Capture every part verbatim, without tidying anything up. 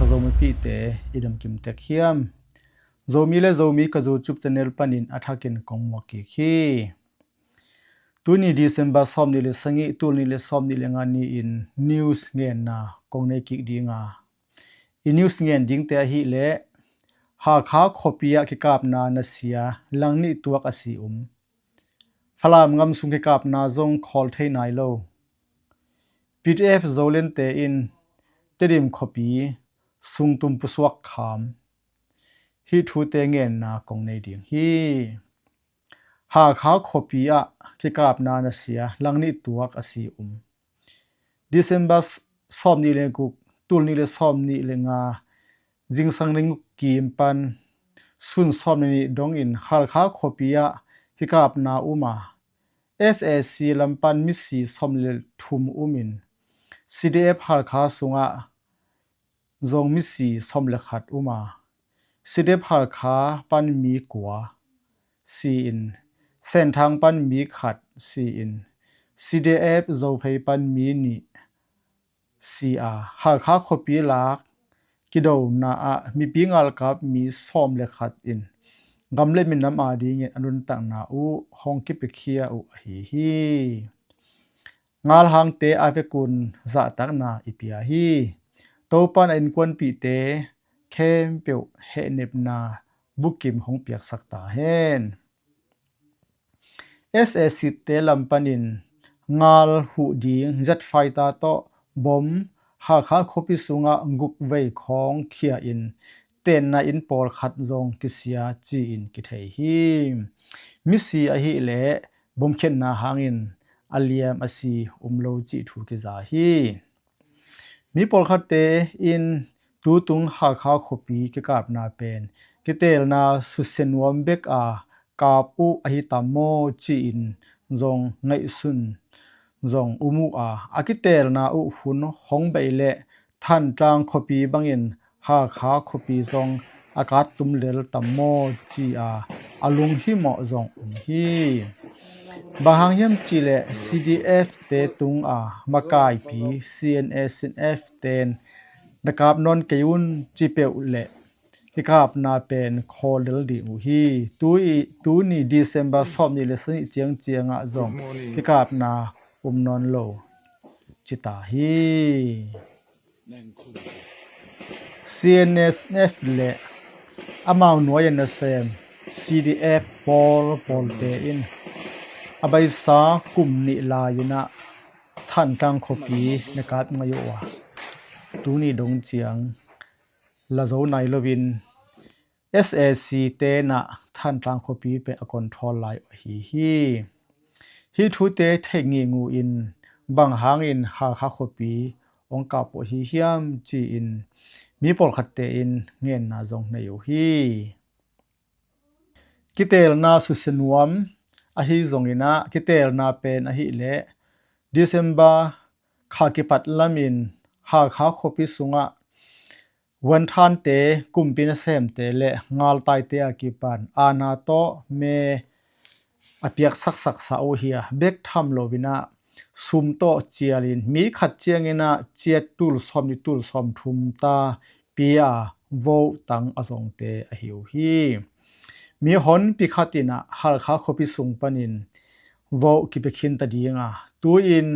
Zomipihte i damkim tek hiam? Zomi le Zomi ka YouTube channel panin a thakin kong muak kik hi. Tuni December sawm nih le sagih, tul nih le sawm nih le nga ni-in news ngenna kong nei kik ding a, i news ngen dingte ahih leh Hakha khuapi ah kikapna nasia lang nih tuak a si um. Falam ngam sung kikapna zong khawl thei nai lo. P D F Zolente in Tedim khuapi sungtum pusuak kham. Hih thute ngenna kong nei ding hi. Hakha khuapi ah kikapna nasia lang nih tuak a si um. December sawm nih le guk, tul nih le sawm nih le nga, zingsang nih guk kim pan sun sawm nih nih dongin Hakha khuapi ah kikapna um a, S A C lam pan misi sawm le thum um in, C D F Hakha sungah zong misi sawm le khat um a, C D F Hakha pan mi kua si in, Senthang pan mi khat si in, C D F Zophei pan mi nih si a, Hakha khuapi lak kidona ah mipi ngalkap mi sawm le khat in gam le minam adingin a nuntakna uh hong kipiakhia uh ahi hi. Ngalhangte a vekun zahtakna i pia hi. Topan a innkuanpihte khempeuh hehnepna bukim hong piaksak ta hen. S A C te lam panin ngal huh ding jet fighter tawh bom Hakha khuapi sungah guk vei khawng khia in tenna inn pawlkhat zong kisia ci-in kithei hi. Misi ahih leh bomkhiatna hangin a liam a si um lo cih thu kiza hi. Mi pawlkhatte in tutung Hakha khuapi kikapna pen kitelna susia nuam bek a kap uh ahi tam maw ci-in zong ngaihsun zong um uh a, a kitelna uh hun hong beih leh Thantlang khuapi bangin Hakha khuapi zong a kat tum lel tam maw ci-a a lunghimawh zong um hi. Bang hang hiam cihleh C D F te tunga makaipi C N A C N F ten na kap nawn kei un ci peuh leh kikapna pen khawl lel ding uh hi. Tuni December sawm nih le sagih ciangciangah zong kikapna um nawn lo ci ta hi. C N S F le amau nuai-a nasem C D F pawl pawlte in a baisa kum nih lai-in ah Thantlang khuapi na kap ngei uh a, tuni dong ciang la zo nai loin S A C tenah Thantlang khuapi pen a control lai uh ahi hi. Hih thute theih ngingu in bang hangin Hakha khuapi hong kap uh ahi hiam ci-in mi pawlkhatte in ngenna zong nei uh hi. Kitelna susia nuam ahi zongin ah kitelna pen ahih leh December kha kipat lamin Hakha khuapi sungah vuanthante, kumpi nasemte le ngaltaite a kipan aana tawh me a piaksaksak sa uh hi a, bek tham loin ah sum tawh cialin mi khat ciangin ah ciat tul sawm nih tul sawm thum ta pia vote tang a zongte ahi uh hi. Mi honpi khat in ah Hakha khuapi sung panin vote kipia khin ta ding a, tu-in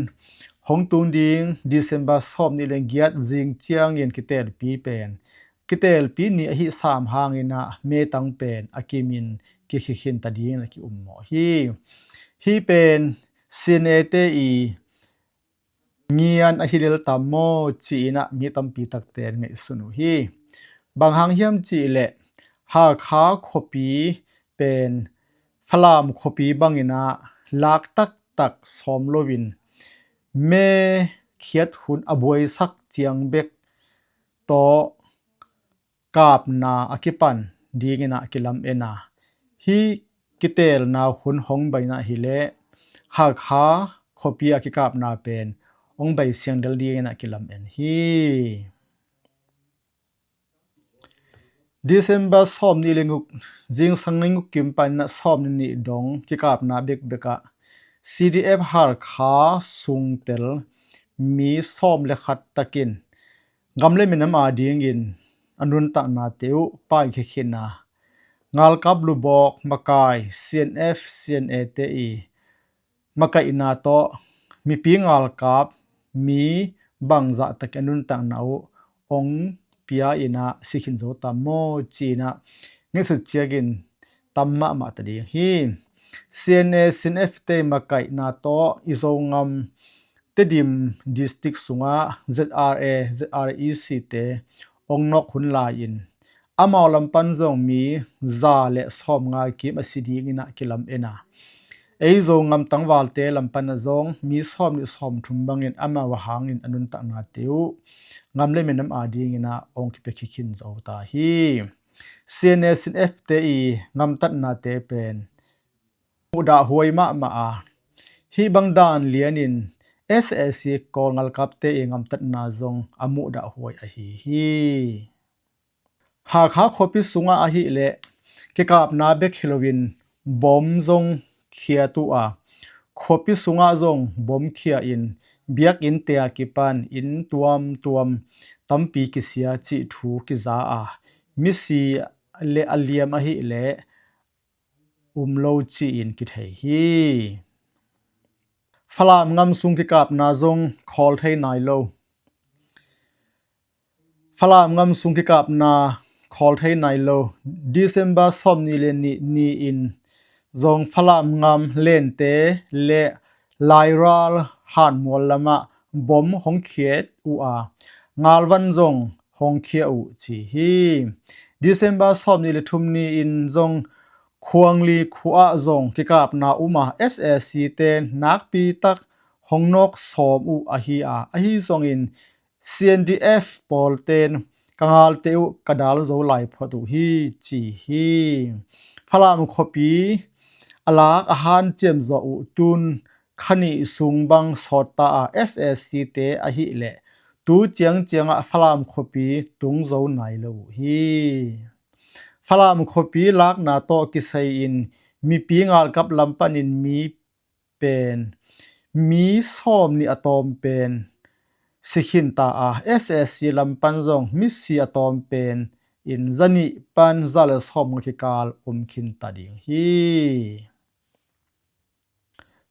hong tung ding December sawm nih le giat zing ciangin kitelpi pen kitelpi ni ahi sam hangin ah metang pen a kimin kikhia khin ta dingin a ki-ummawh hi. Hih pen C N A te i ngian ahi lel tam maw ci-in ah mi tampi takte in ngaihsun uh hi. Bang hang hiam cihleh Hakha khuapi pen Falam khuapi bangin ah lak taktak sawm loin me khiat hun a buaisak ciang bek tawh kapna a kipan dingin ah kilamen a, hih kitelna hun hong beihna hileh Hakha khuapi a kikapna pen hong bei siang del dingin ah kilamen hi. December sawm nih le guk, zingsang nih guk kim panin ah sawm nih nih dong kikapna bekbek ah C D F Hakha sungtel mi sawm le khat takin gam le minam adingin a nuntaknate uh paikhia khin a, ngalkap lubawk makai C N F, C N A te i makaihna tawh mipi ngalkap mi bangzah takin a nuntakna uh ong pia in ah si khin zo tam maw ci-in ah ngaihsut ciangin tam mahmah ta ding hi. C N A, C N F te makaihna tawh i Zogam Tedim District sungah Z R A, Z R A E C te ong nawk hun lai-in amau lam pan zong mi za le sawmnga kim a si dingin ah kilam en a, ei Zogam tangvalte lam pan ah zong mi sawmnih sawmthum bangin amau a hangin a nuntaknate uh gam le minam adingin ah ong kipia khin zo ta hi. C N A, C N F te i gamtatnate pen muhdahhuai mahmah a, hih bang dan lianin S A C Kawl ngalkapte i gamtatna zong a muhdahhuai ahi hi. Hakha khuapi sungah ahih leh kikapna bek hi loin bom zong khiat uh a, khuapi sungah zong bom khia in biakinn te a kipan inn tuamtuam tampi kisia cih thu kiza a, misi le a liam ahih leh um lo ci-in kithei hi. Falam gam sung kikapna zong khawl thei nai lo. Falam gam sung kikapna khawl thei nai lo. December sawmnih le nih ni-in zong Falam gam Lente le Lairal Hanmual lamah bom hong khiat uh a, ngalvan zong hong khia uh ci hi. December sawmnih le thum ni-in zong Khuangli khua ah zong kikapna um a, S A C te nakpi tak hong nawk sawm uh ahi a, ahi zongin C N D F pawlten ka ngalte uh ka dal zo lai phot uh hi ci hi. Falam khuapi a lak a hanciam zawh uh tun kha nih sung bang sawt ta a, S A C te ahih leh tu ciangciangah Falam khuapi tung zo nai lo uh hi. Falam khuapi lakna tawh kisai-in mipi ngalkap lam panin mi pen mi sawmnih a tawm pen si khin ta a, S A C lam pan zong misi a tawm pen in zanih pan za le sawmnga kikal um khin ta ding hi.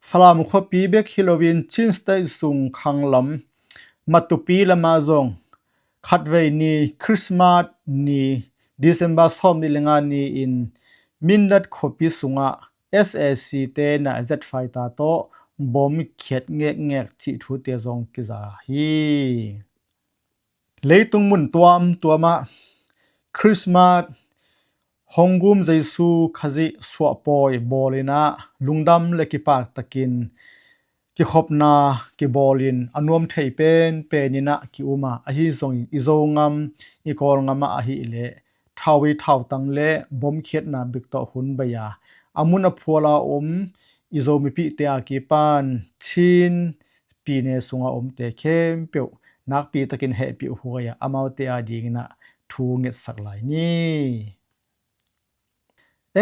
Falam khuapi bek hi loin Chin State sung khang lam Matupi lamah zong khatvei ni Christmas ni December sawmnih le nga ni-in Mindat khuapi sungah S A C te na Z fighter tawh bom khiat ngekngek cih thute zong kiza hi. Leitung mun tuamtuamah Christmas hong gum Jesu Khazih suahpawi bawlin ah lungdam le kipak takin kikhopna kibawlin a nuam thei penpen in ah ki-um a, ahi zongin i Zogam i Kawlgam ah ahih leh thau i thautang le bom khiatna bek tawh hun bei a, a mun a phual a om i Zo mipihte a kipan Chin pine sunga omte khempeuh nakpi takin hehpih huai a, amaute a dingin ah thu ngetsak lai ni.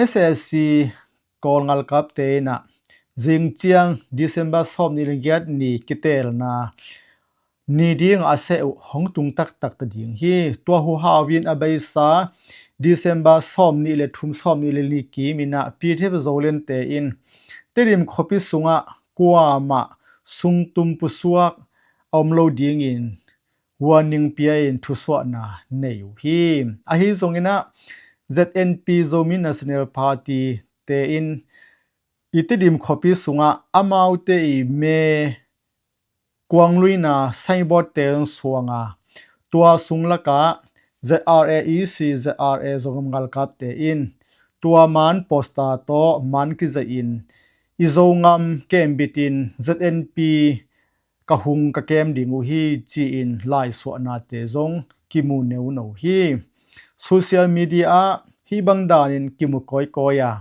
S A C Kawl ngalkapte in ah zing ciang December sawmnih le giat ni kiteelna ni ding a seh uh hong tung taktak ta ding hi. Tua huhau in a beisa December sawmnih le thum, sawmnih le nih kim in ah P D F Zoland te in Tedim khuapi sungah kuamah sungtum pusuak a om lo dingin warning pia in thusuahna nei uh hi. Ahi zongin ah Z N P, Zomi National Party te in i Tedim khuapi sungah amaute i me kuangluina signboard te hong suang a, tua sung lakah Z R A E C, Z R A Zogam ngalkapte in tua man poster tawh man kizaih in i Zogam kembit in Z N P ka hung ka kem ding uh hi ci-in laisuahnate zong kimu neuno hi. Social media ah hih bang danin kimu kawikawi a,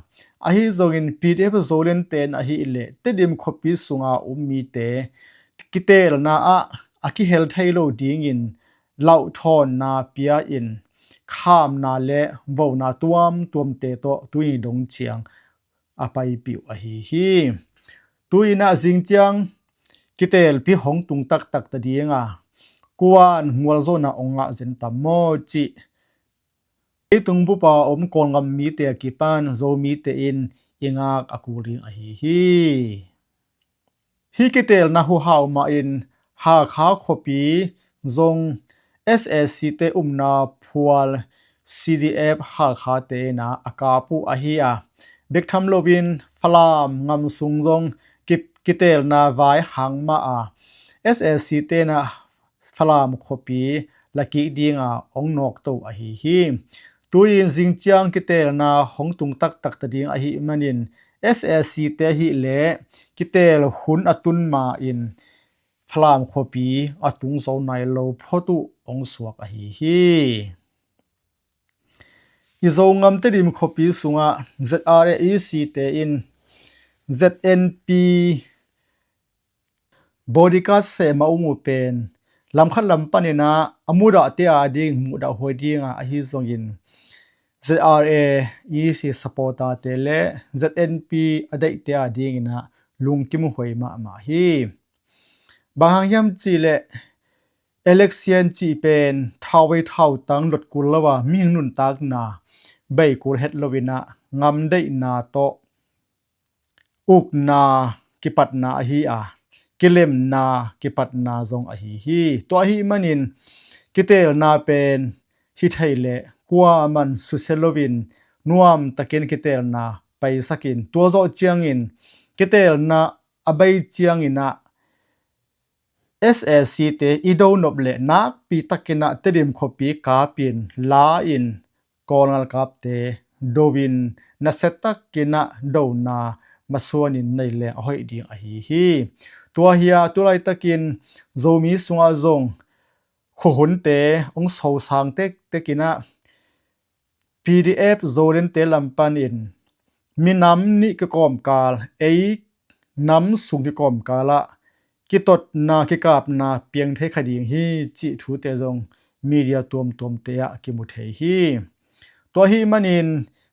ahi zongin P D F Zoland ten ahih leh Tedim khuapi sunga um mite kiteelna ah a kihel thei lo dingin lauhthawnna pia in khamna le vona tuamtuamte tawh tuni dong ciang a paipih uh ahi hi. Tu-in ah zing ciang kiteelpi hong tung taktak ta ding a, kuan mualzawhna hong ngah zen tam maw cih leitung bupa om Kawlgam mite a kipan Zomite in i ngak a kul ding ahi hi. Hih kiteelna huhau mahin Hakha khuapi zong S A C te umna phual C D F Hakha te in a kap uh ahi a, bek tham loin Falam ngam sung zong ki-, kiteelna vai hang mah a, S A C te in a Falam khuapi lakik dinga hong nawkto ahi hi. Tu-in zingciang kiteelna hong tung taktak ta ding ahih manin S A C te ahih leh kiteel hun a tun ma-in Falam khuapi a tung zo nai lo phot uh hong suak ahi hi. I Zongam Tedim khuapi sungah Z R A E C te in Z N P bodyguard sem a um uh pen lamkhat lam panin a mudahte a ding mudah huai dinga ahi zongin Z R A E C supporter te le Z N P a deihte a dingin a lungkim huai mahmah hi. Bang hang hiam cih leh election cih pen thauvei thautang lot kul lo a mihing nuntakna bei kul het loin a ngam deihna tawh ukna kipatna ahi a, kilemna kipatna zong ahi hi. Tua ahih manin kiteelna pen hi thei leh kuaman susia loin nuamtakin kiteelna paisakin, tua zawh ciangin kiteelna a bei ciangin a S A C te i do nop leh nakpi takin a Tedim khuapi kapin la-in Kawl ngalkapte do-in nasia takin a dona masuanin nei leng a hoih ding ahi hi. Tua hi a, tu laitakin Zomi sungah zong khuahunte hong sosang tektekin a P D F Zolandte lam panin minam nih kikawmkal, ei nam sung kikawmkal ah kitotna kikapna piang thei kha ding hi cih thute zong media tuamtuamte ah kimu thei hi. Tua ahih manin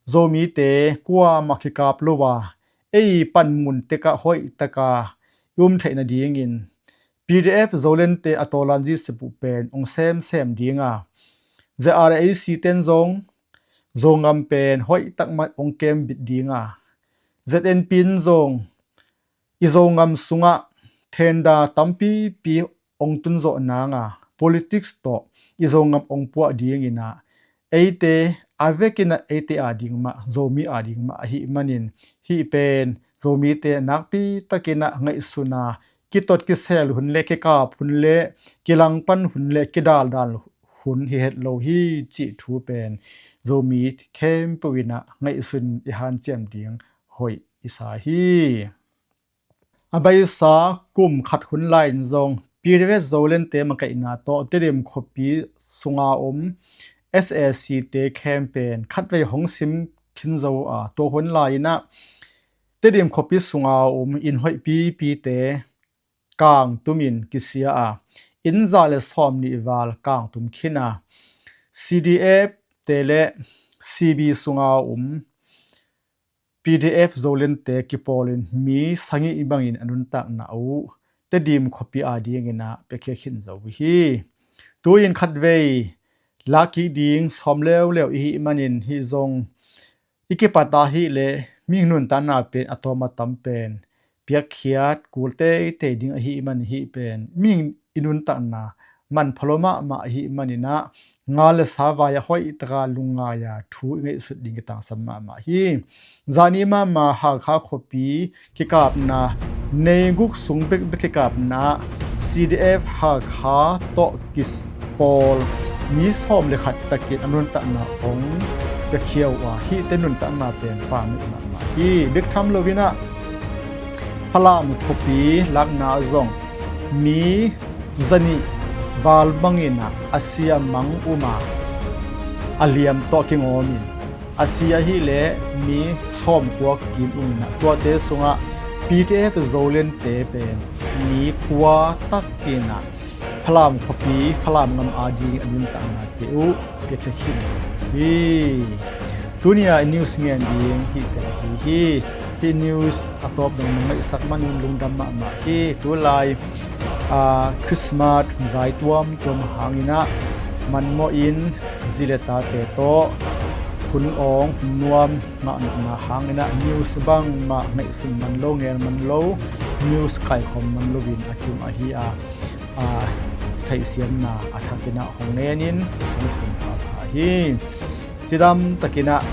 Zomite kuamah kikap lo a, ei panmun tekah hoih taka i um theih nadingin P D F Zolandte a tawlan zisep uh pen hong semsem ding a, Z R A E C ten zong Zongam pen hoih tak mah hong kembit ding a, Z N P in zong i Zongam sungah tender tampipi hong tunzawh nang a, politics tawh i Zongam hong puah dingin a, eite a vekin a eite a ding mah, Zomi a ding mah ahih manin hih pen Zomite nakpi takin a ngaihsun a, kitot kisel hun le kikap hun le kilangpan hun le kidaldal hun hi het lo hi cih thu pen Zomi khempeuh in a ngaihsun i hanciam ding hoih i sa hi. A beisa kum khat hun lai-in zong P D F Zolandte makaihna tawh Tedim khuapi sunga om S A C te khempeuh khatvei hong sim khin zo a, tua hun lai-in a Tedim khuapi sunga om inn hoih pipite kangtumin kisia a, inn za le sawmnih val kangtum khin a, C D F te le C B sunga om P D F Zolandte kipawlin mi sagih bangin a nuntakna uh Tedim khuapi a dingin a piakhia khin zo uh hi. Tu-in khatvei lakkik ding sawm leuleu i hih manin hih zong i kipat ahih leh mihing nuntakna pen a tawm a tam pen piakkhiat kul teitei ding ahih man hih pen mihing i nuntakna manpha lua mahmah ahih manin a, ngal le sa vai a hoih taka lungngai a thu i ngaihsut ding kitangsam mahmah hi. Zani mahmah Hakha khuapi kikapna, nei guk sung bekbek kikapna C D F Hakha tawh kipawl mi sawm le khat takin a nuntakna hong piakhia uh a, hihte nuntakna pen pamit mahmah hi. Bek tham loin a Falam khuapi lakna zong mi zanih val bangin a, a sia mang um a, a liam tawh kingawmin a sia ahih leh mi sawmkua kim um in a, tuate sungah P D F Zolandte pen mi kua takin a Falam khuapi, Falam ngam a ding a nuntaknate uh piakhia khin hi. Tuni a i news ngen ding hihte ahi hi. Hih news a tawp dong na ngaihsak manin lungdam mahmah hi. Tulai a, Christmas vai tuamtuam hangin ah manmawh in zi le tate tawh hun awng hun nuam ngah nopna hangin ah news bangmah ngaihsun man lo, ngen man lo, news kaikhawm man loin a kim ahi a, a, theihsiamna a thakin ah hong ngenin hong thum pha pha hi. Cidam takin ah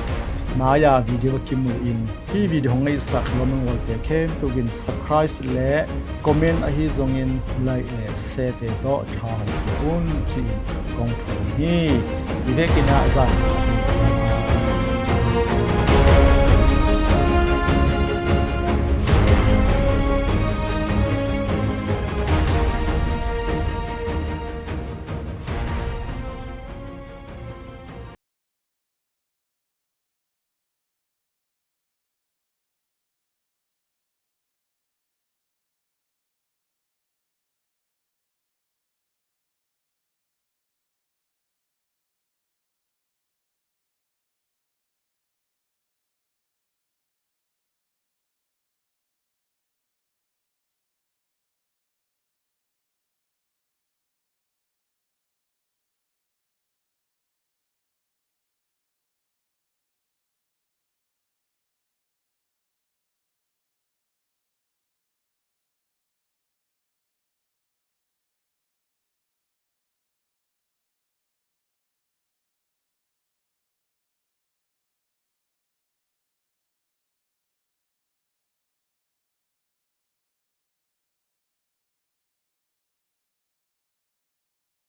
mai-a video kimu in hih video hong ngaihsak lawm a ngawlte khempeuh in subscribe le comment ahi zongin like le share te tawh tha hong pia un ci-in kong thum hi. I vekin ah zan